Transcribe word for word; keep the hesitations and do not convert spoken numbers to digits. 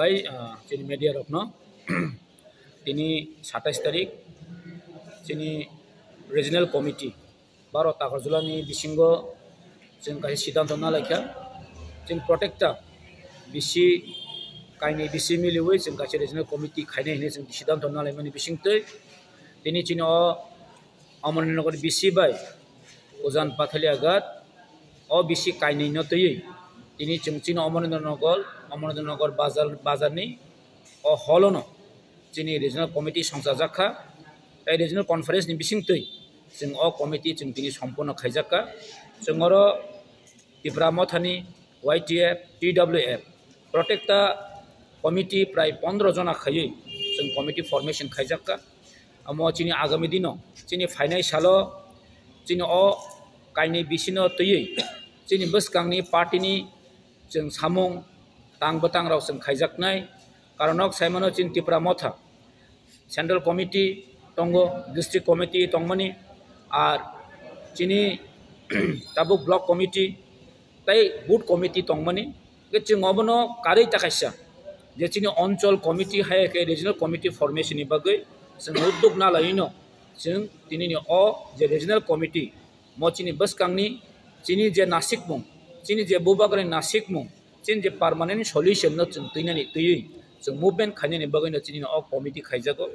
Hai, ah, chini media rokno tini satais tarik chini regional committee baro Takarjulani bisingo chwng kaisa siddhanto nalaikha. Chwng protecta bisi kainwi bisi miliwi chwng kaisa regional committee khainai hinwi chwng siddhanto nalaimani bisingtwi tini chini o Amarnagar bisi bai Ujan Pathalia Ghat o bisi kainwi no twiwi tini chwng chini Amarnagar, Amarnagar bazar, bazarni o hall-o no chini regional committee songchajak kha. Tai regional conference ni bisingtwi chwng o committee chwng tini somporno khaijak kha. Chwng oro Tipra Mothani Y T F, T W F, protecta committee prai pondro jona khaiwi chwng committee formation khaijak kha. Amo chini agami dino, chini phainai salo chini o kainwi bisino twiwi chini bwskangni party ni chwng samung tang bwtang rok chwng khaijaknai. Karon nok saimano chini Tipra Motha Central Committee tongo, District Committee tongmani, ar chini tabuk Block Committee tei Booth Committee tongmani. Hwnkhe chwng obono karwi ta kaisa je chini Onchol Committee hai khe Regional Committee formation ni bagwi chwng udduk nalaino chwng tinini o je Regional Committee mo chini bwskangni chini je nasikmung, chini je bubagrani nasikmung, chini je permanent solution no chwng twinani twiwi chwng movement khainani bagwino chini o committee khaijago.